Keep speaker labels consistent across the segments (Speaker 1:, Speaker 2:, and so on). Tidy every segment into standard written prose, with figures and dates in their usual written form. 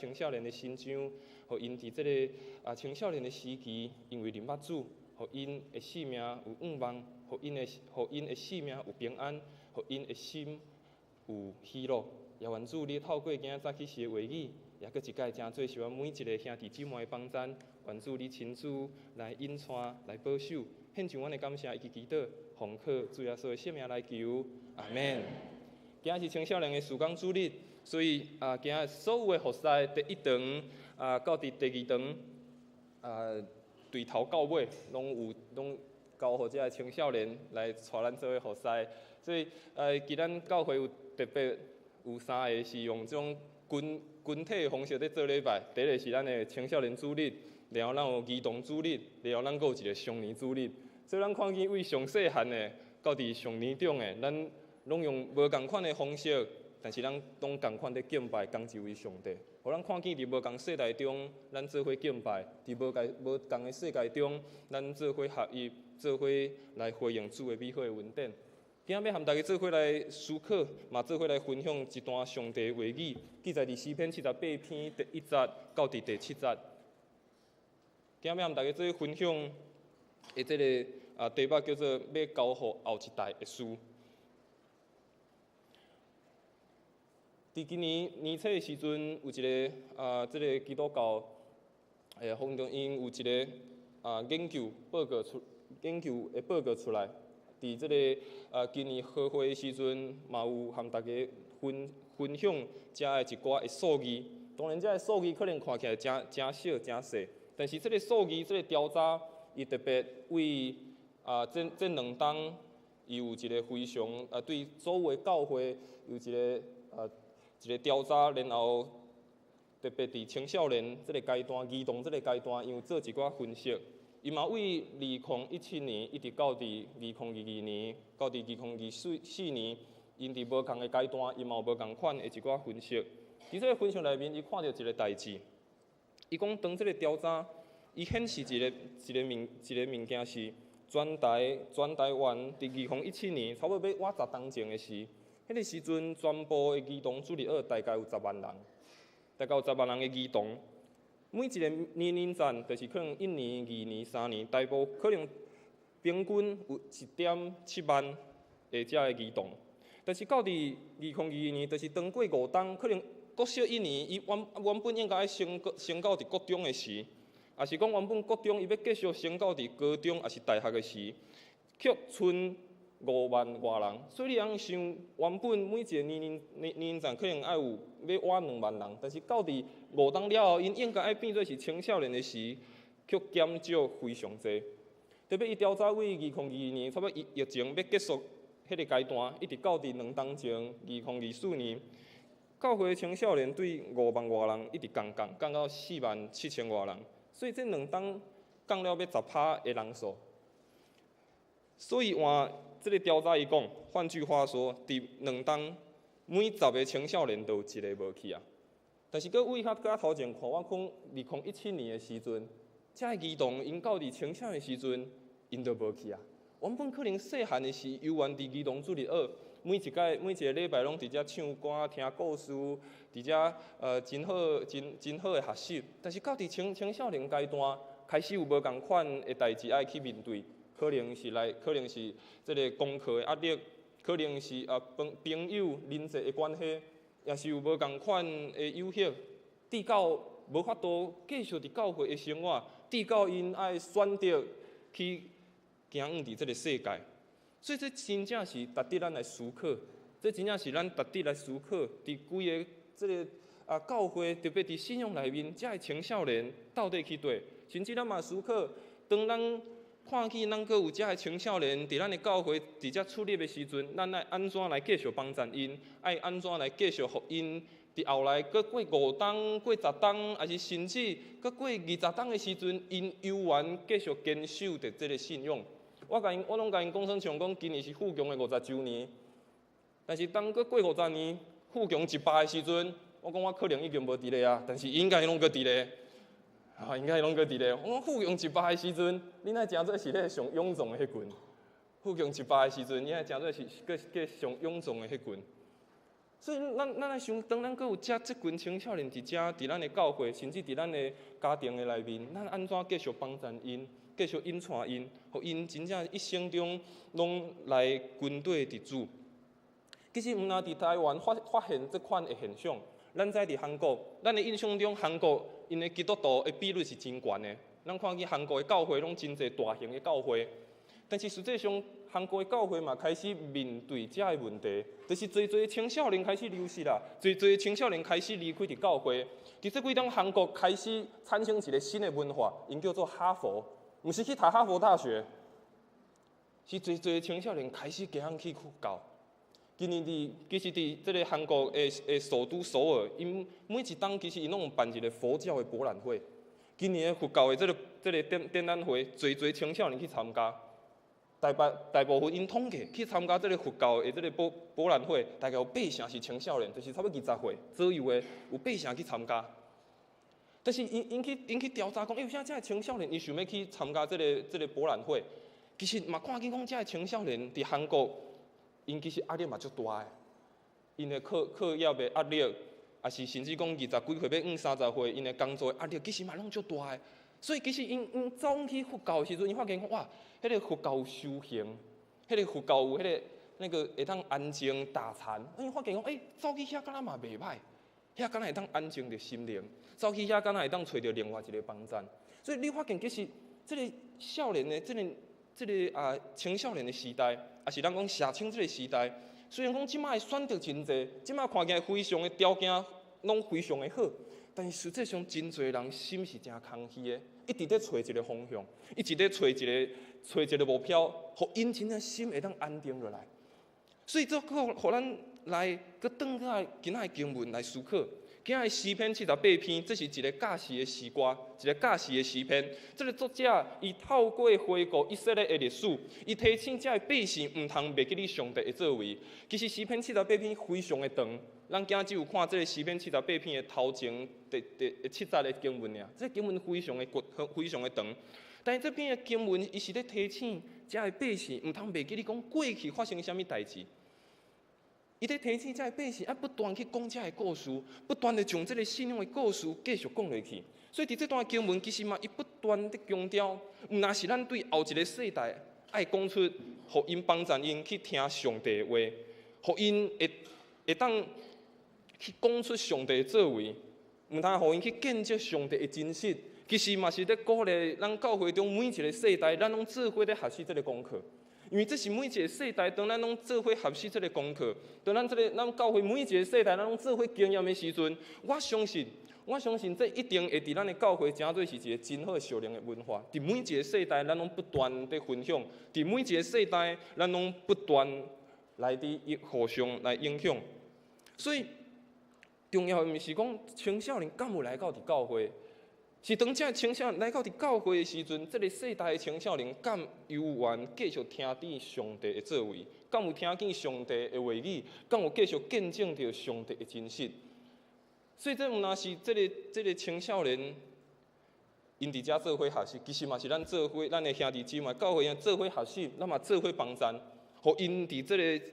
Speaker 1: 青少年的伸張，予𪜶佇這个青少年的時期，因為認捌主，予𪜶的性命有向望，予𪜶的性命有平安，予𪜶的心有喜樂。也願主你透過今仔早起時的話語，也閣一擺成做是阮每一个兄弟姊妹的幫贊。願主你親自來引帶，來保守，獻上阮的感謝以及祈禱，奉靠主耶穌的聖名來求，阿門。今仔是青少年的事工主日，所以今仔所有的服侍第一堂到佇第二堂對頭到尾，攏有攏交予這个青少年來帶咱做伙服侍。所以今咱教會有特別有三个是用這種群群體的方式佇做禮拜。第一个是咱的青少年主日，然後咱有兒童主日，然後咱閣有一个成年主日。所以咱看見對上細漢的到佇上年長的，咱攏用無仝款的方式，但是咱攏仝款佇敬拜仝一位上帝。予咱看見佇無仝世代中，咱做伙敬拜；佇無仝的世界中，咱做伙合一，做伙來回應主的美好的恩典。今仔欲和大家做伙來思考，嘛做伙來分享一段上帝的話語，記載佇詩篇78篇第一節到佇第七節。今仔欲和大家做伙分享的這个題目叫做欲交予後一代的事。佇今年年初的時陣，有一个這个基督教風中𪜶有一个研究的報告出來。佇這个今年和會的時陣，嘛有和大家分享遮的一寡的數字。當然，這个數字可能看起來誠誠少、誠細，但是這个數字、這个調查，伊特別為這兩冬，伊有一个非常對所有的教會有一个調查，然後特別佇青少年這个階段、兒童這个階段，伊有做一寡分析。伊嘛對2017年一直到佇2022年，到佇2024年，𪜶佇無仝的階段，伊嘛有無仝款的一寡分析。佇這个分析內面，伊看著一个代誌，伊講當這个調查，伊顯示一个物件是全台灣佇2017年，差不多欲倚10冬前的時，彼个時陣全部的兒童主日學大概有十萬人，大概有十萬人的兒童。每一个年齡層，就是可能一年、二年、三年，大部可能平均有1.7萬的遮个兒童。但是到佇2022年，就是當過5冬，可能國小一年，伊原本應該愛升到佇國中的時，抑是講原本國中伊欲繼續升到佇高中，抑是大學的時，卻賰5萬外人。所以你通想，原本每一个年齡層可能愛有欲倚2萬人，但是到佇5冬了後，𪜶應該愛變做是青少年的時，卻減少非常濟。特別伊調查對2022年，差不多疫情欲結束彼个階段，一直到佇2冬前，2024年，教會青少年對5萬外人一直降降降到4萬7千外人，所以這兩冬降了欲10趴的人數。所以換這个調查伊講，換句話說，佇兩冬每10个青少年都有一个無去啊。但是閣對較頭前看，我講2017年的時陣，遮个兒童𪜶到佇青少年時陣，𪜶就無去啊。原本可能細漢的時，猶原佇兒童主日學，每一擺每一个禮拜攏佇遮唱歌、聽故事，佇遮真好、真真好的學習。但是到佇青少年階段，開始有無仝款的代誌愛去面對。可能是來，可能是這个功課的壓力，可能是朋友人際的關係，也是有無仝款的誘惑，直到無法度繼續佇教會的生活，直到𪜶愛選擇去行往佇這个世界。所以這真正是值得咱來思考，這真正是咱值得來思考，佇規个這个教會，特別佇信仰內面，遮个青少年到底去佗？甚至咱嘛思考，當咱看見咱閣有遮个青少年佇咱的教會佇遮出入的時陣，咱愛按怎來繼續幫贊𪜶？愛按怎來繼續予𪜶佇後來閣過五冬、過十冬，抑是甚至閣過20冬的時陣，𪜶猶原繼續堅守著這个信仰。我攏共𪜶講耍像講，今年是富強的50週年，但是當閣過五十年，富強100的時陣，我講我可能已經無佇咧啊，但是應該攏閣佇咧。應該攏閣佇咧。我講富強100的時陣，你若誠做是彼个上臃腫的彼群？富強一百的時陣，你若誠做是閣閣上臃腫的彼群。所以咱來想，當咱閣有遮這群青少年佇遮，佇咱的教會，甚至佇咱的家庭的內面，咱按怎繼續幫贊𪜶，繼續引帶𪜶，予𪜶真正一生中攏來跟綴佇主。其實毋但佇台灣發現這款的現象，咱知佇韓國，咱的印象中韓國𪜶的基督徒的比率是真懸的。咱看見韓國的教會攏真濟大型的教會，但是實際上韓國的教會嘛開始面對這个問題，就是濟濟青少年開始流失啦，濟濟青少年開始離開佇教會。佇這幾冬，韓國開始產生一個新的文化，𪜶叫做哈佛，毋是去讀哈佛大學，是濟濟青少年開始加去佛教。今年佇其實佇這個韓國的首都首爾，𪜶每一冬其實𪜶攏有辦一個佛教的博覽會。今年的佛教的這個展覽會，濟濟青少年去參加。大部分𪜶統計去參加這個佛教的這個博覽會，大概有八成是青少年，就是差不多20歲左右的，有八成去參加。但是𪜶去調查講，欸，為啥這个青少年伊想欲去參加這個博覽會？其實嘛看見講，這个青少年佇韓國，𪜶其實壓力嘛足大的，𪜶的課業的壓力，抑是甚至講20幾歲欲往30歲，𪜶的工作的壓力，其實嘛攏足大的。所以其實𪜶走去佛教的時陣，𪜶發現講哇，彼個佛教有修行，彼個佛教有彼個那個會當安靜打禪。𪜶發現講，欸，走去遐敢若嘛袂䆀，遐敢若會當安靜著心靈，走去遐敢若會當揣著另外一個幫贊。所以你發現其實這個少年的這個青少年的時代，抑是咱講社青這個時代，雖然講這擺的選擇真濟，這擺看起來非常的條件攏非常的好，但是實際上真濟人心是誠空虛的，一直咧揣一個方向，一直咧揣一個目標，予𪜶真正心會當安定落來。所以這閣予咱來閣轉過來今仔的經文來思考。今仔詩篇78篇，這是一個教示的詩歌，一個教示的詩篇。這個作者伊透過回顧以色列的歷史，伊提醒這个百姓毋通袂記得上帝的作為。其實詩篇七十八篇非常的長，咱今仔只有看這個詩篇七十八篇的頭前第七節的經文爾。這個經文非常的闊，非常的長。但是這篇的經文，伊是咧提醒這个百姓毋通袂記得講過去發生啥物代誌。伊咧提醒這个百姓，愛不斷去講這个故事，不斷的將這個信仰的故事繼續講落去。所以佇這段經文，其實嘛，伊不斷的強調，毋但是咱對後一個世代愛講出，予𪜶幫贊𪜶去聽上帝的話，予𪜶會當去講出上帝的作為，毋通予𪜶去見證上帝的真實。其實嘛是咧鼓勵咱教會中每一個世代，咱攏做伙咧學習這個功課。因為這是每一個世代，當咱攏做伙學習這個功課，當咱這個咱教會每一個世代，咱攏做伙經驗的時陣，我相信這一定會佇咱的教會成做是一個真好的屬靈的文化。佇每一個世代，咱攏不斷佇分享；佇每一個世代，咱攏不斷來佇互相來影響。所以，重要的毋是講青少年敢有來到佇教會。是當這青少年來到佇教會的時陣，這個世代的青少年敢有緣繼續聽見上帝的作為，敢有聽見上帝的話語，敢有繼續見證著上帝的真實。所以這毋但是這個青少年，𪜶佇遮做伙學習，其實嘛是咱做伙，咱的兄弟姊妹教會做伙學習，咱嘛做伙幫贊，予𪜶佇這個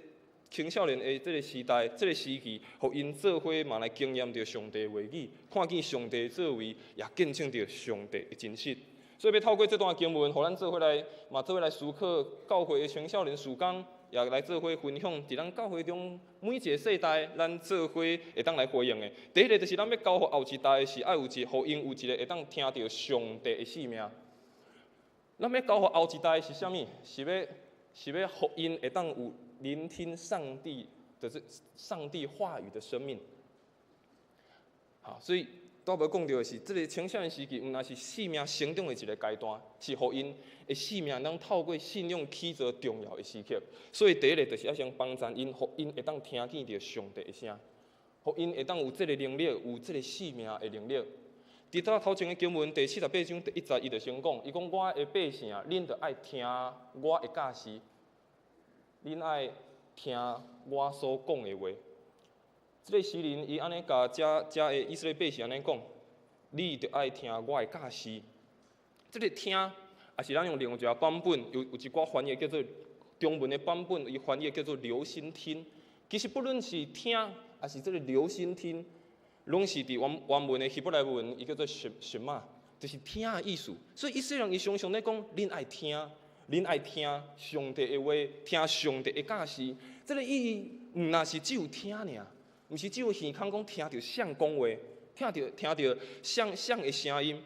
Speaker 1: 青少年的這個時代、這個時期，予𪜶做伙嘛來經驗著上帝的話語，看見上帝的作為，也見證著上帝的真實。所以欲透過這段經文，予咱做伙來，嘛做伙來思考教會的青少年事工，也來做伙分享，佇咱教會中每一個世代，咱做伙會當來回應的。第一個就是咱欲交予後一代的是愛有一，予𪜶有一個會當聽著上帝的性命。咱欲交予後一代的是啥物？是欲予𪜶會當有聆聽上帝的這上帝話語的生命。好，所以拄仔講著的是，這個青少年時期，毋但是生命成長的一個階段，是予𪜶的生命當透過信仰起做重要的時刻。所以第一個就是愛先幫贊𪜶，予𪜶會當聽見著上帝的聲，予𪜶會當有這個能力，有這個生命的能力。佇頭頭前的經文第78章第1節，伊就先講，伊講我的百姓，恁著愛聽我的教示。恁愛聽我所講的話。這個詩人伊按呢共遮的以色列百姓按呢講，你著愛聽我的教示。這個聽，抑是咱用另外一個版本，有一寡翻譯叫做中文的版本，伊翻譯叫做留心聽。其實不論是聽，抑是這个留心聽，攏是佇原原文的希伯來文，伊叫做什什瑪，就是聽的意思。所以以色列人伊常常咧講，恁愛聽，恁愛聽上帝的話，聽上帝的教示。這个意義毋若是只有聽爾，毋是只有耳孔講聽著誰講話，聽著聽著誰誰的聲音。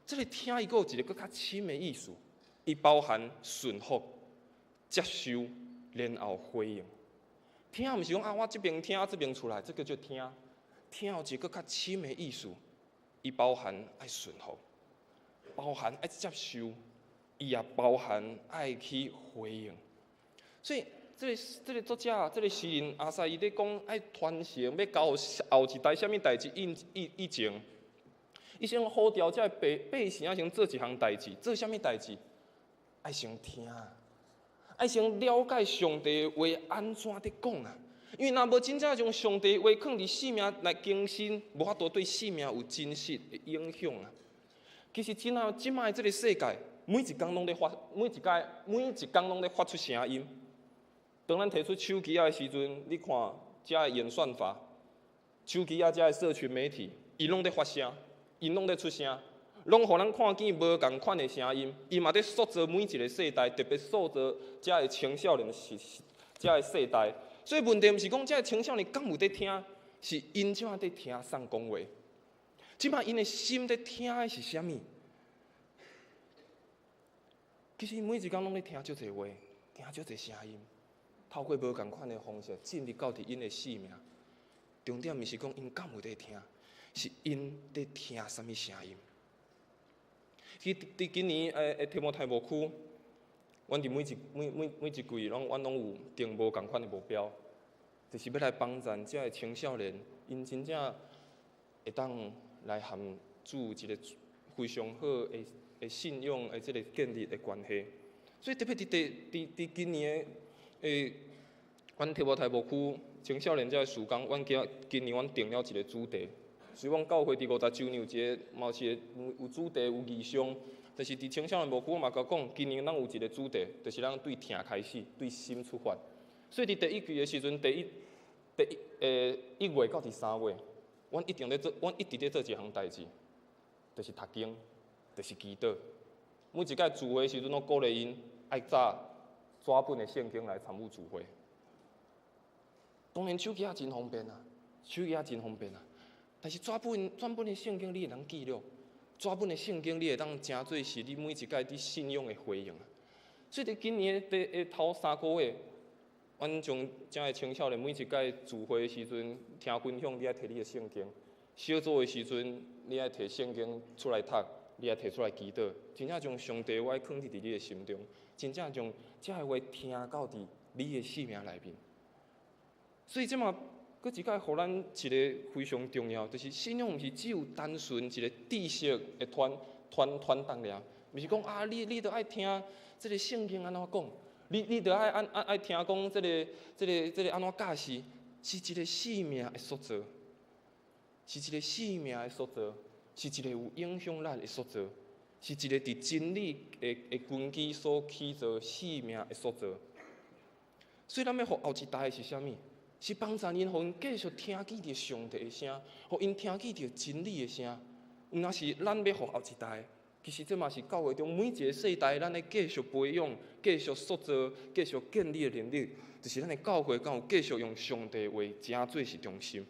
Speaker 1: 這个聽伊閣有一个閣較深的意思，伊包含順服、接受，然後回應。聽毋是講啊，我這邊聽，這邊出來，這個叫聽。聽有一個較深的意思，伊包含愛順服，包含愛接受，伊也包含愛去回應。所以，這個作者，這個詩人亞薩伊咧講愛傳承，欲交予後一代啥物代誌？以以以前，伊先呼召這个百百姓啊，先做一項代誌，做啥物代誌？愛先聽。愛先了解上帝的話按怎佇講啊？因為若無真正將上帝的話囥佇生命來更新，無法度對生命有真實的影響啊。其實真啊，這擺的這个世界，每一工攏咧發，每一屆每一工攏咧發出聲音。當咱提出手機仔的時陣，你看遮的演算法，手機仔遮的社群媒體，伊攏咧發聲，𪜶攏咧出聲。攏予咱看見無仝款的聲音，伊嘛佇塑造每一个世代，特別塑造遮个青少年是遮个世代。所以問題毋是講遮个青少年敢有佇聽，是𪜶這擺佇聽誰講話。這擺𪜶的心佇聽的是啥物？其實每一工攏咧聽足濟話，聽足濟聲音，透過無仝款的方式進入到佇𪜶的生命。重點毋是講𪜶敢有佇聽，是𪜶佇聽啥物聲音。佇佇今年的提摩太牧區，阮佇每一每每每一季，攏阮攏有定無仝款的目標，就是欲來幫助遮个青少年，𪜶真正會當來和主有一個非常好的的信仰的這个建立的關係。所以特別佇第佇佇今年的阮提摩太牧區青少年遮个事工，阮今今年阮定了一个主題。雖阮教會佇50週年有一个，嘛是有有主題有異象，但是佇青少年牧區，我嘛共講，今年咱有一个主題，就是咱對疼開始，對心出發。所以佇第一季的時陣，第一第一1月到佇3月，阮一定咧做，阮一直咧做一項代誌，就是讀經，就是祈禱。每一擺聚會時陣，攏鼓勵𪜶愛紮紙本的聖經來參與聚會。當然手機仔真方便啊，手機仔真方便啊。但是紙本紙本的聖經你會當記錄，紙本的聖經你會當成做是你每一擺佇信仰的回應啊。所以佇今年的的頭3個月，阮將遮个青少年每一擺聚會的時陣聽分享，你愛提你的聖經；小組的時陣，你愛提聖經出來讀，你愛提出來祈禱。真正將上帝話囥佇佇你的心中，真正將遮个話聽到佇你的生命內面。所以這馬。閣一擺，予咱一个非常重要，就是信仰毋是只有單純一个知識的傳傳傳達爾，毋是講啊，你你著愛聽這个聖經按怎講，你你著愛按按愛聽講這个這个這个按怎教示，是一个生命的塑造，是一个生命的塑造，是一个有影響力的塑造，是一个佇真理的的根基所起造生命的塑造。所以咱欲予後一代的是啥物？是幫助𪜶，予𪜶繼續聽見著上帝的聲，予𪜶聽見著真理的聲。毋若是咱欲予後一代，其實這嘛是教會中每一个世代，咱咧繼續培養、繼續塑造、繼續建立的能力，就是咱的教會敢有繼續用上帝話成做是中心。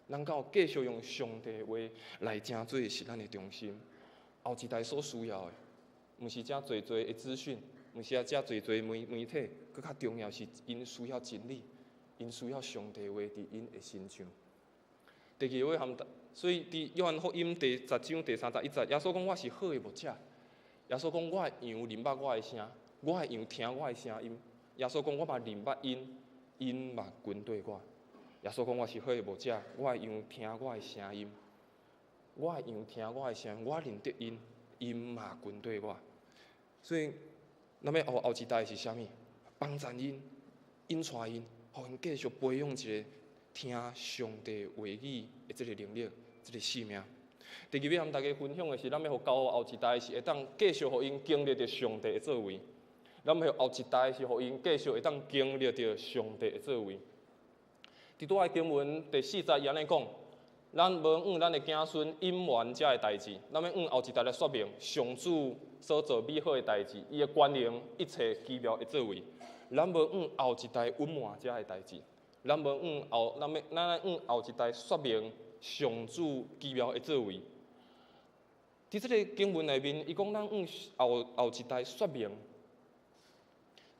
Speaker 1: 咱敢有繼續用上帝話來成做是咱的中心。後一代所需要的，毋是遮濟濟的資訊，毋是啊遮濟濟媒媒體，閣較重要是𪜶需要真理。𪜶需要上帝話佇𪜶的身上。第二个含，所以佇約翰福音第十章第31節，耶穌講我是好的牧者。耶穌講我的羊認捌我的聲，我的羊聽我的聲音。耶穌講我嘛認捌𪜶，𪜶嘛跟綴我。耶穌講我是好的牧者，我的羊聽我的聲音，我的羊聽我的聲音，我認得𪜶，𪜶嘛跟綴我。所以，咱欲予後一代是啥物？幫助𪜶，引帶𪜶。予𪜶繼續培養一个聽上帝話語的這个能力，這个生命。第二欲和大家分享的是，咱欲予交予後一代是會當繼續予𪜶經歷著上帝的作為。咱欲予後一代是予𪜶繼續會當經歷著上帝的作為。佇拄仔經文第四節伊按呢講，咱無向咱的子孫隱瞞這个代誌，咱欲向後一代來說明上主所做美好的代誌，伊的權能，一切奇妙的作為。咱無向後一代隱瞞這个代誌，咱無向後，咱欲咱愛向後一代說明上主奇妙的作為。佇這个經文內面，伊講咱向後後一代說明。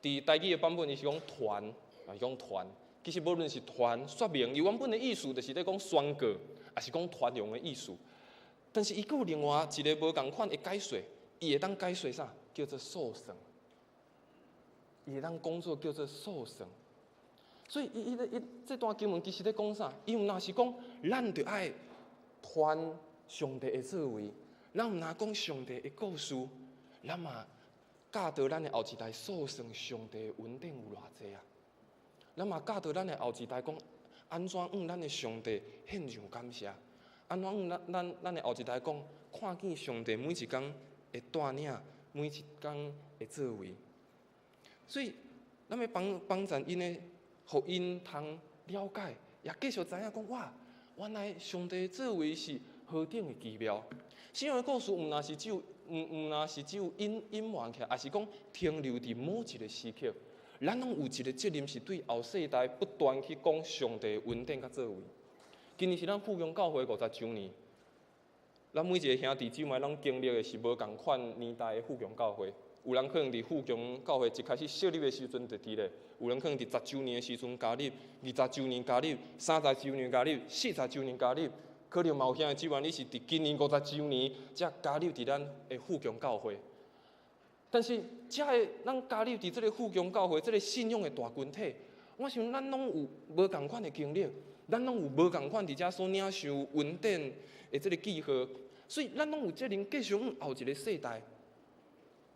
Speaker 1: 佇台語的版本，伊是講傳，啊，伊講傳。其實無論是傳、說明，伊原本的意思就是咧講宣告，抑是講傳揚的意思。但是伊閣有另外一个無仝款的解說，伊會當解說啥？叫做數算。伊會當講做叫做數算。所以伊伊咧伊這段經文其實咧講啥？伊毋若是講咱著愛傳上帝的作為，咱毋若講上帝的故事，咱嘛教導咱的後一代數算上帝的恩典有偌濟啊！咱嘛教導咱的後一代講，按怎向咱的上帝獻上感謝？按怎向咱咱咱的後一代講，看見上帝每一工的帶領，每一工的作為。所以，咱欲幫幫贊𪜶的，予𪜶通了解，也繼續知影講，哇，原來上帝的作為是何等的奇妙。信仰的故事毋若是只有，毋毋若是只有隱隱瞞起來，抑是講停留佇某一個時刻。咱攏有一個責任，是對後世代不斷去講上帝的恩典佮作為。今年是咱富強教會50週年，咱每一個兄弟姊妹攏經歷的是無仝款年代的富強教會。有人可能佇富強教會一開始設立的時陣就佇咧，有人可能佇十週年的時陣加入，20週年加入，30週年加入，40週年加入，可能嘛有兄弟姊妹你是佇今年五十週年才加入佇咱的富強教會。但是，遮个咱加入佇這个富強教會，這个信仰的大群體，我想咱攏有無仝款的經歷，咱攏有無仝款佇遮所領受恩典的這个記號，所以咱攏有責任繼續向後一个世代，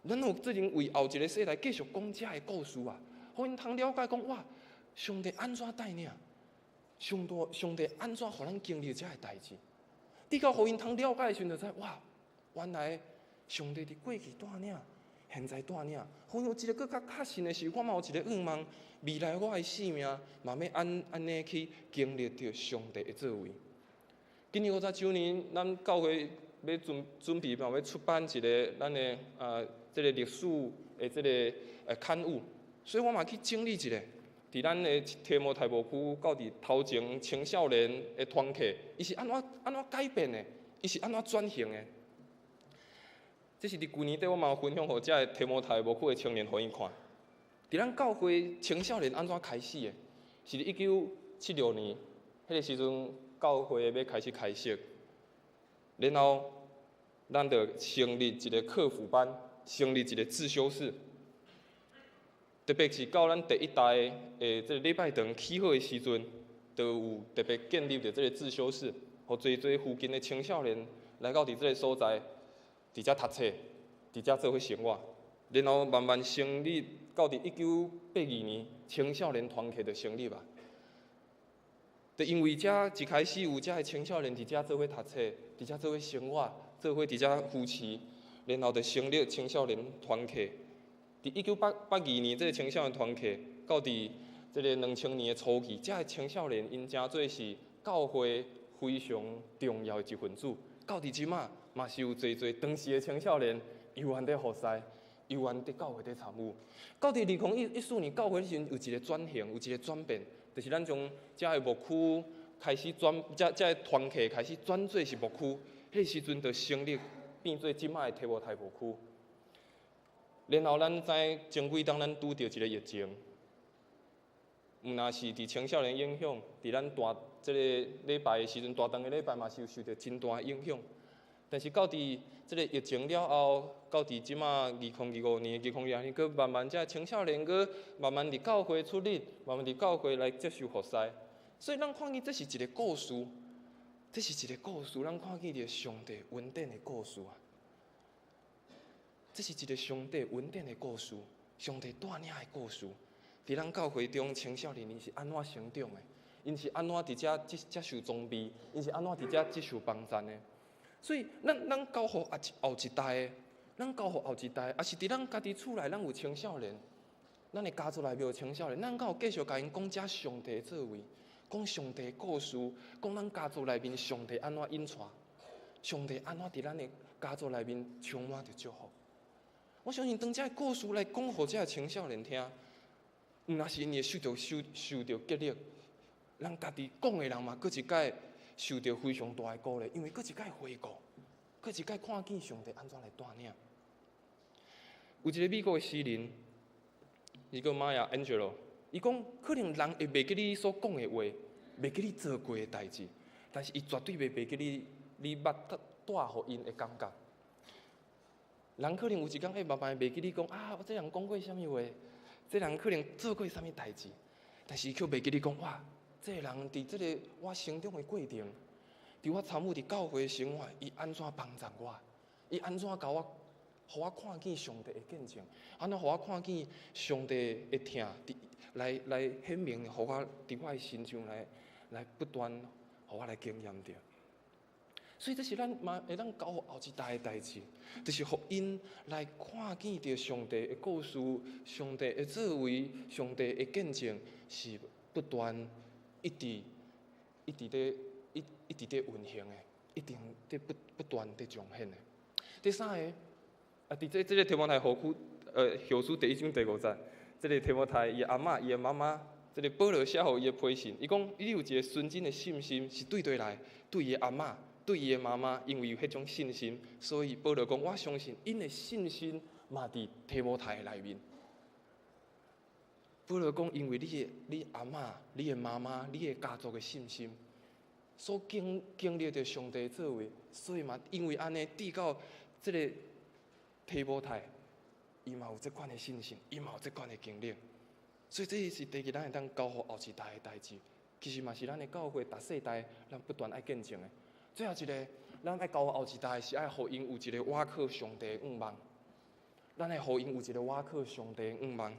Speaker 1: 咱攏有責任為後一个世代繼續講遮个故事啊，予𪜶通了解講哇，上帝按怎帶領，上帝上帝按怎予咱經歷遮个代誌，直到予𪜶通了解的時陣，就知哇，原來上帝佇過去帶領。現在帶領，予𪜶有一个閣較確信的是，我嘛有一个願望，未來我的生命嘛欲按按呢去經歷著上帝的作為。今年五十週年，咱教會欲準準備嘛欲出版一个咱的啊，這个歷史的這个刊物，所以我嘛去整理一下，佇咱的提摩太牧區到佇頭前青少年的團契，伊是按怎按怎改變的？伊是按怎轉型的？這是佇舊年底，我嘛有分享予遮个提摩太牧區的青年，予𪜶看。佇咱教會青少年按怎開始的？是佇1976年，彼個時陣教會欲開始開設，然後咱就成立一個課輔班，成立一個自修室。特別是到咱第一代的這个禮拜堂起好的時陣，就有特別建立著這个自修室，予濟濟附近的青少年來到佇這个所在。佇遮讀冊，佇遮做伙生活，然後慢慢成立，到佇1982年，青少年團契就成立啊。就因為遮一開始有遮的青少年佇遮做伙讀冊，佇遮做伙生活，做伙佇遮扶持，然後就成立青少年團契。佇1982年，這个青少年團契到佇這个2000年的初期，遮的青少年𪜶成做是教會非常重要的一份子。到佇這馬。嘛是有濟濟當時的青少年猶原佇服侍，猶原佇教會佇參與。到佇2014年教會彼時陣有一个轉型，有一个轉變，就是咱將遮个牧區開始轉，遮遮个團契開始轉做是牧區。彼个時陣就成立變做這馬的提摩太牧區。然後咱知前幾冬咱拄著一个疫情，毋若是佇青少年影響，佇咱大這个禮拜的時陣，大堂的禮拜嘛是有受著真大的影響。但是到佇這个疫情了後，到佇這馬2025年、2026年，閣慢慢遮青少年閣慢慢佇教會出入，慢慢佇教會來接受服侍。所以咱看見這是一个故事，這是一个故事，咱看見著上帝恩典的故事啊！這是一个上帝恩典的故事，上帝帶領的故事。佇咱教會中，青少年𪜶是按怎成長的？𪜶是按怎佇遮接接受裝備？𪜶是按怎佇遮接受幫贊的？所以，咱咱交予後後一代的，咱交予後一代，抑是佇咱家己厝內，咱有青少年，咱的家族內面有青少年，咱敢有繼續共𪜶講遮上帝的作為，講上帝故事，講咱家族內面上帝按怎引帶，上帝按怎佇咱的家族內面充滿著祝福。我相信當這个故事來講予這个青少年聽，毋若是𪜶會受著激勵，咱家己講的人嘛，閣一擺受著非常大的鼓勵，因為閣一擺回顧，閣一擺看見上帝按怎來帶領。有一個美國的詩人，伊叫 Maya Angelou，伊講可能人會袂記你所講的話，袂記你做過的代誌，但是伊絕對袂袂記你，你捌帶予𪜶的感覺。人可能有一工會慢慢袂記你講啊，我這人講過啥物話，這人可能做過啥物代誌，但是伊卻袂記你講哇，這個人佇這个我成長的過程，佇我參與佇教會生活，伊按怎幫助我，伊按怎共我，予我看見上帝的見證，按怎予我看見上帝的疼，來來顯明，予我佇我的身上來來不斷，予我來經驗著。所以這是咱嘛會當交予後一代的代誌，就是予𪜶來看見著上帝的故事、上帝的作為、上帝的見證，是不斷一直一直佇一一直佇運行的，一定佇不不斷佇彰顯的。第三个，啊，佇這這个提摩太後書，後書第一章第五節，這个提摩太伊阿嬤、伊的媽媽，這个保羅寫予伊的批信，伊講你有一個純真的信心，是對佗來？對伊的阿嬤。對伊的媽媽，因為有彼種信心，所以保羅講：我相信𪜶的信心嘛佇提摩太內面。保羅講：因為你的你阿嬤、你的媽媽、你的家族的信心，所經經歷著上帝作為，所以嘛，因為按呢，直到這个提摩太，伊嘛有這款的信心，伊嘛有這款的經歷，所以這是第二，咱會當交予後一代的代誌。其實嘛是咱的教會逐世代，咱不斷愛見證的。最後一个，咱愛交予後一代是愛予𪜶有一个倚靠上帝的向望。咱愛予𪜶有一个倚靠上帝的向望。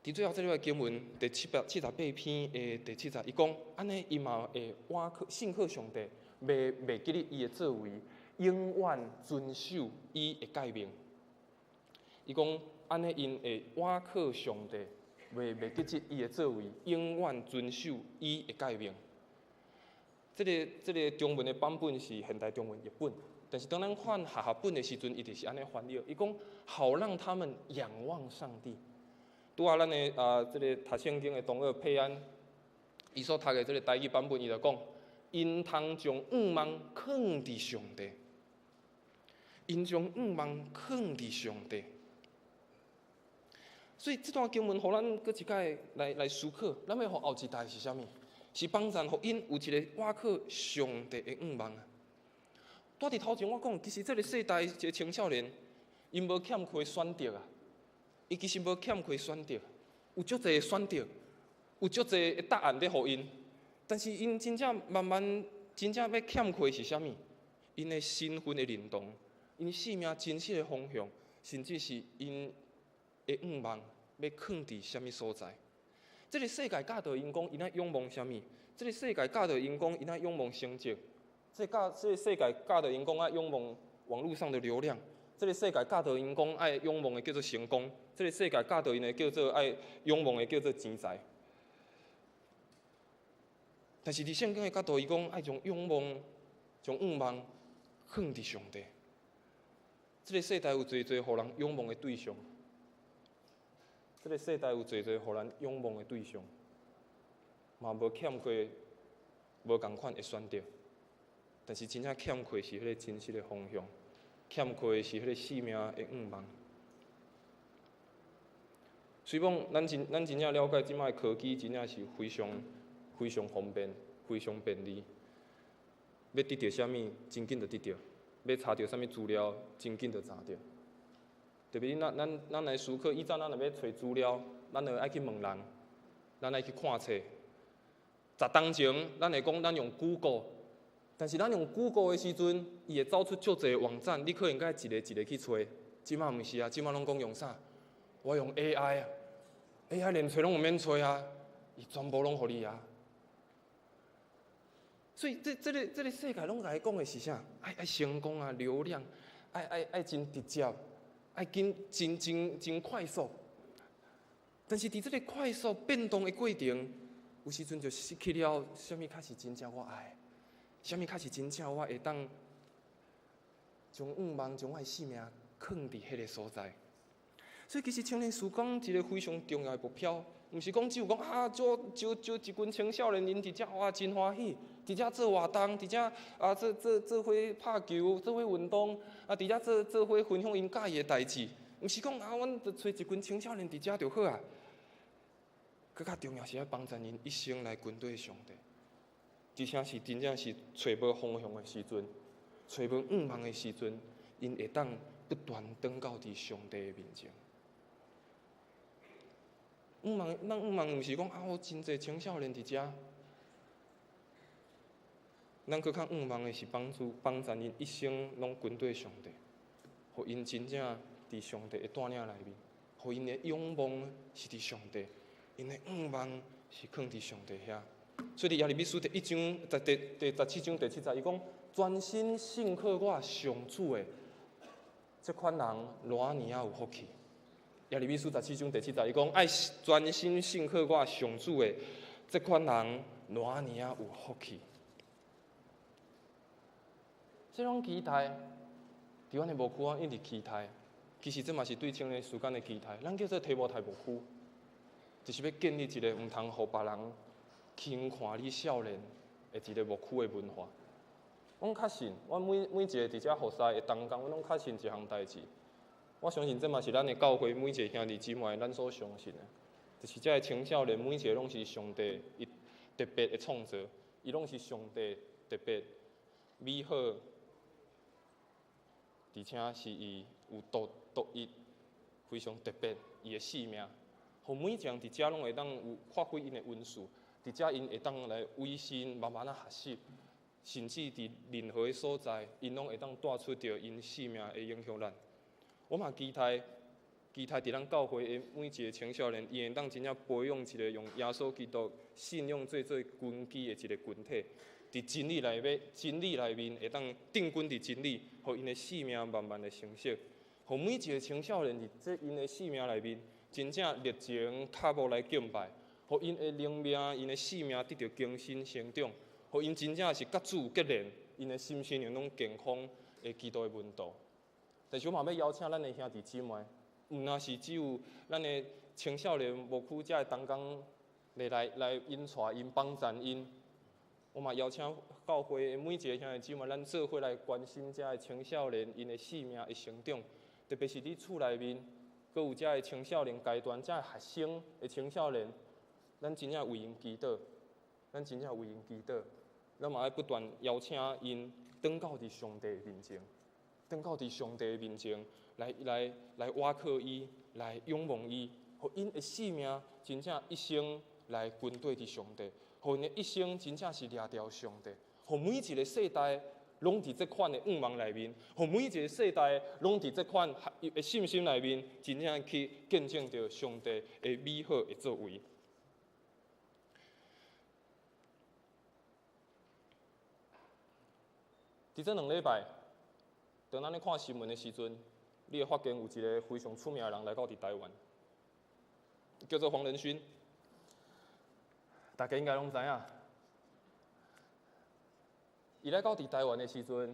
Speaker 1: 佇最後這个經文第778篇的第七節，伊講按呢，𪜶嘛會倚靠信靠上帝，袂袂記得伊的作為，永遠遵守伊的誡命。伊講按呢，𪜶會倚靠上帝，袂袂記得伊的作為，永遠遵守伊的誡命。這个這个中文的版本是現代中文譯本，但是當咱看和合本的時陣，伊就是按呢翻譯。伊講好讓他們仰望上帝。拄仔咱的啊，這个讀聖經的同學佩安，伊所讀的這个台語版本，伊就講，𪜶通將向望囥佇上帝，𪜶將向望囥佇上帝。所以這段經文，予咱閣一擺來來思考，咱欲予後一代是啥物？是幫贊予𪜶有一个倚靠上帝的向望啊！拄佇頭前我講，其實這个世代一个青少年，𪜶無欠缺選擇啊！伊其實無欠缺選擇，有足濟選擇，有足濟的答案咧予𪜶，但是𪜶真正慢慢真正欲欠缺是啥物？𪜶的身份的認同，𪜶生命真實的方向，甚至是𪜶的向望欲囥佇啥物所在？這个世界教導𪜶講，𪜶愛仰望啥物？這个世界教導𪜶講，𪜶愛仰望成績。這個教這个世界教導𪜶講愛仰望網路上的流量。這个世界教導𪜶講愛仰望的叫做成功。這个世界教導𪜶的叫做愛仰望的叫做錢財。但是佇聖經的角度，伊講愛將仰望、將向望囥佇上帝。這个世代有濟濟予人仰望的對象。這个世代有濟濟予人仰望的對象，嘛無欠缺無仝款的選擇，但是真正欠缺是彼个真實的方向，欠缺的是彼个生命的向望。雖講咱真正了解，這擺科技真正是非常非常方便、非常便利，欲得著啥物，真緊就得著；欲查著啥物資料，真緊就查著。特別咱咱咱來思考，以前咱若欲揣資料，咱就愛去問人，咱愛去看冊。十冬前，咱會講咱用 Google，但是咱用 Google 的時陣，伊會走出足濟網站，你可能愛一个一个去揣。這擺毋是啊，這擺攏講用啥？我用 AI 啊，AI 連揣攏毋免揣啊，伊全部攏予你啊。所以這這个這个世界攏共伊講的是啥？愛愛成功啊，流量，愛愛愛真直接。愛緊真真真快速，但是佇這个快速變動的過程，有時陣就失去了啥物較是真正我愛，啥物較是真正我會當將向望將我的性命囥佇彼个所在。所以其實青年事工一个非常重要的目標，毋是講只有講啊，招招招一群青少年𪜶佇遮哇真歡喜，佇遮做活動，佇遮啊做做做伙拍球，做伙運動，啊佇遮做做伙分享𪜶佮意的代誌，毋是講啊，阮就揣一群青少年佇遮就好啊。閣較重要是愛幫助𪜶一生來跟綴上帝，而且是真正是揣無方向的時陣，揣無向望的時陣，𪜶會當不斷轉到佇上帝的面前。向望，咱向望毋是講啊，我真濟青少年佇遮，咱閣較向望的是幫助幫助𪜶一生攏跟綴上帝，予𪜶真正佇上帝的帶領內面，予𪜶的仰望是佇上帝，𪜶的向望是囥佇上帝遐。所以佇耶利米書第一章、第第十七章第七節，伊講專心信靠我上主的這款人，偌爾仔有福氣。耶利米書十七章第七節，伊講愛專心信靠我上主的這款人，偌爾仔有福氣。這種期待，佇阮的牧區，我一直期待。其實這嘛是對青年事工的期待。咱叫做提摩太牧區，就是欲建立一个毋通予別人輕看你少年的一个牧區的文化。阮確信，阮每每一个佇遮服侍的同工，阮攏確信一項代誌。我相信這嘛是咱的教會每一个兄弟姊妹咱所相信的，就是這个青少年每一个攏是上帝伊特別的創造，伊攏是上帝特別美好，而且是伊有獨獨一非常特別伊的生命，予每一个人佇遮攏會當有發揮𪜶的恩賜，佇遮𪜶會當來委身慢慢仔學習，甚至佇任何的所在，𪜶攏會當帶出著𪜶生命的影響力。我嘛期待，期待佇咱教會的每一个青少年，伊會當真正培養一个用耶穌基督信仰做做根基的一个群體，佇真理內面，真理內面會當定根佇真理，予𪜶的生命慢慢的成熟，予每一个青少年佇這𪜶的生命內面，真正熱情腳步來敬拜，予𪜶的靈命、𪜶的生命得著更新成長，予𪜶真正是佮主有結連，𪜶的心身靈攏健康的基督的門徒。但是我嘛欲邀請咱的兄弟姊妹，毋若是只有咱的青少年牧區遮的同工來來來引帶𪜶幫贊𪜶。我嘛邀請教會的每一个兄弟姊妹，咱做伙來關心遮的青少年𪜶的生命的成長，特別是佇厝內面，閣有遮的青少年階段，遮的學生的青少年，咱真正為𪜶祈禱，咱真正為𪜶祈禱，咱嘛愛不斷邀請𪜶轉到佇上帝面前。轉到佇上帝面前，來來來倚靠伊，來仰望伊，予𪜶的生命真正一生來跟綴佇上帝，予𪜶的一生真正是掠著上帝，予每一个世代攏佇這款的向望內面，予每一个世代攏佇這款的信心內面，真正去見證著上帝的美好的作為。佇這兩禮拜，當咱咧看新聞的時陣，你會發現有一个非常出名的人來到佇台灣，叫做黃仁勳，大家應該攏知影。伊來到佇台灣的時陣，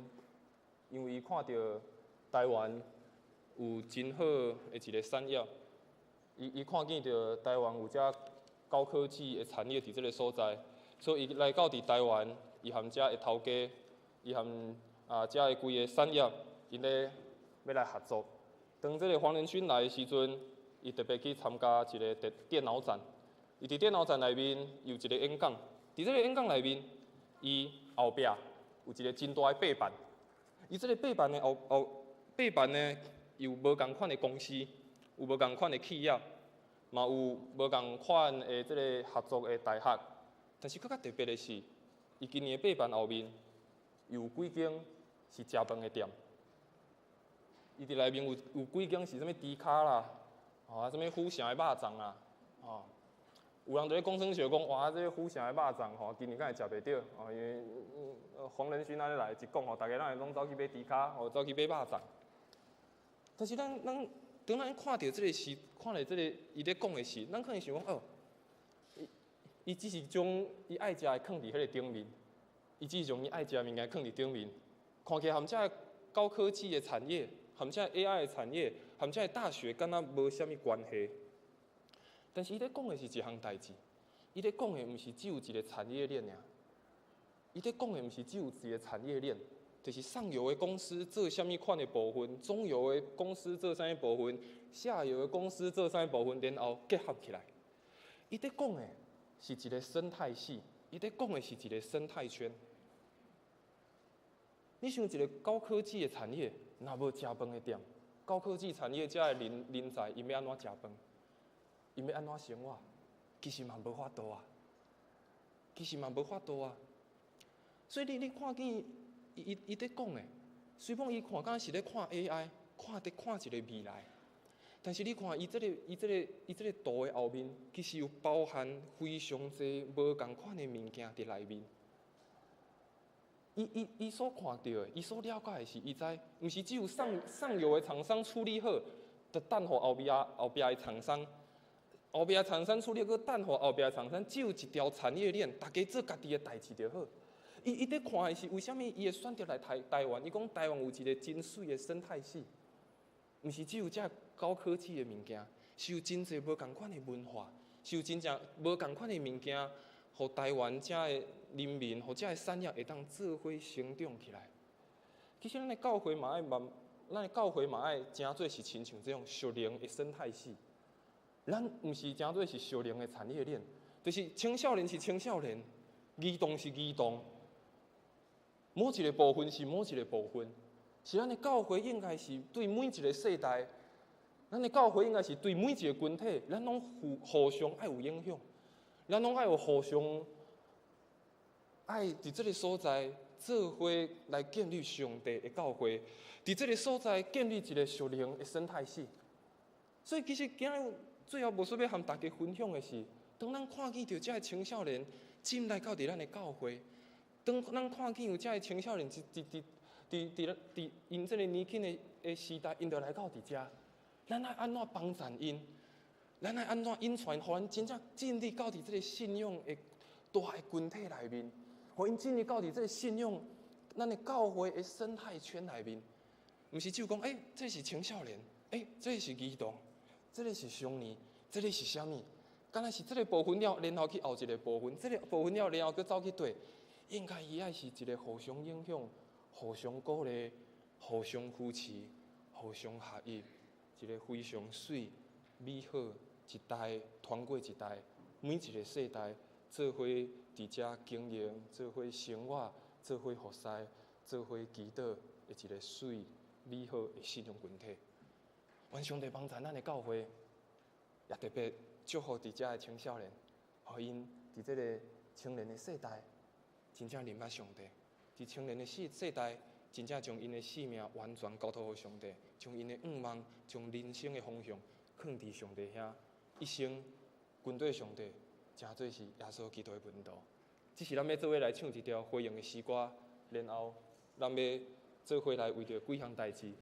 Speaker 1: 因為伊看著台灣有真好的一个產業，伊伊看見著台灣有遮高科技的產業佇這个所在，所以伊來到佇台灣，伊含遮的頭家，伊含啊，遮的規个產業，𪜶咧欲來合作。當這个黃仁勳來的時陣，伊特別去參加一个電電腦展。伊佇電腦展內面有一个演講，佇這个演講內面，伊後壁有一个真大的白板。伊這个白板的後後白板呢，有無仝款的公司，有無仝款的企業，嘛有無仝款的這个合作的大學。但是閣較特別的是，伊今年的白板後面有幾間是食飯的店，伊佇內面有有幾間是啥物豬跤啦，啊，啥物府城的肉粽啊，吼，有人佇咧講耍笑講，哇，這个府城的肉粽吼，今年敢會食袂著，哦，因為黃仁勳按呢來一講吼，逐家攏會攏走去買豬跤，吼，走去買肉粽。但是咱咱當咱看著這个時，看著這个伊咧講的時，咱可能想講哦，伊伊只是將伊愛食的囥佇彼个頂面，伊只是將伊愛食的物件囥佇頂面，看起來含這个高科技的產業，含這个 AI 的產業，含這个大學敢若無啥物關係。但是伊咧講的是一項代誌，伊咧講的毋是只有一个產業鏈爾，伊咧講的毋是只有一个產業鏈，就是上游的公司做啥物款的部分，中游的公司做啥物部分，下游的公司做啥物部分，然後結合起來。伊咧講的是一个生態系，伊咧講的是一个生態圈。你想一个高科技的產業，若無食飯的店，高科技產業遮的人才，𪜶欲按怎食飯？𪜶欲按怎生活？其實嘛無法度啊，其實嘛無法度啊。所以你看見伊佇講的，雖講伊看敢是咧看 AI，看佇看一个未來，但是你看伊這个圖的後面，其實有包含非常濟無仝款的物件佇內面。伊所看著的，伊所了解的是，伊知，毋是只有上游的廠商處理好，就等予後壁的廠商，後壁廠商處理閣等予後壁的廠商，只有一條產業鏈，逐家做家己的代誌就好。伊佇看的是為啥物伊會選擇來台灣？伊講台灣有一个真媠的生態系，毋是只有這高科技的物件，是有真濟無仝款的文化，是有真正無仝款的物件，予台灣遮的人民，予遮的產業會當做伙成長起來。其實咱的教會嘛愛慢，咱的教會嘛愛誠做是親像這種屬靈的生態系。咱毋是誠做是屬靈的產業鏈，就是青少年是青少年，兒童是兒童，某一個部分是某一個部分。是咱的教會應該是對每一個世代，咱的教會應該是對每一個群體，咱攏互相愛有影響，咱攏愛有互相愛佇這个所在做伙來建立上帝的教會，佇這个所在建立一个屬靈的生態系。所以其實今日最後牧師欲和大家分享的是，當咱看見著這个青少年進來到佇咱的教會，當咱看見有這个青少年佇𪜶這个年輕的時代，𪜶就來到佇遮，咱愛按怎幫贊𪜶？咱愛按怎引傳，予𪜶真正進入到佇這个信仰的大的群體內面，予𪜶進入到佇這个信仰，咱的教會的生態圈內面，毋是只有講，欸，這是青少年，欸，這是兒童，這个是少年，這个是啥物？敢若是這个部分了，然後去後一个部分，這个部分了，然後閣走去佗，應該伊愛是一个互相影響、互相鼓勵、互相扶持、互相學習，一个非常媠美好一代傳過一代，每一个世代做伙佇遮經營、做伙生活、做伙服侍、做伙祈禱的一个媠美好的信仰群體。願上帝幫助咱的教會，也特別祝福佇遮的青少年，予𪜶佇這个青年的世代，真正認捌上帝。佇青年的世代，真正將𪜶的性命完全交託予上帝，將𪜶的願望、將人生的方向囥佇上帝遐，一生跟綴上帝，成做是耶穌基督的門徒。這是咱欲做伙來唱一條回應的詩歌，然後咱欲做伙來為著幾項代誌。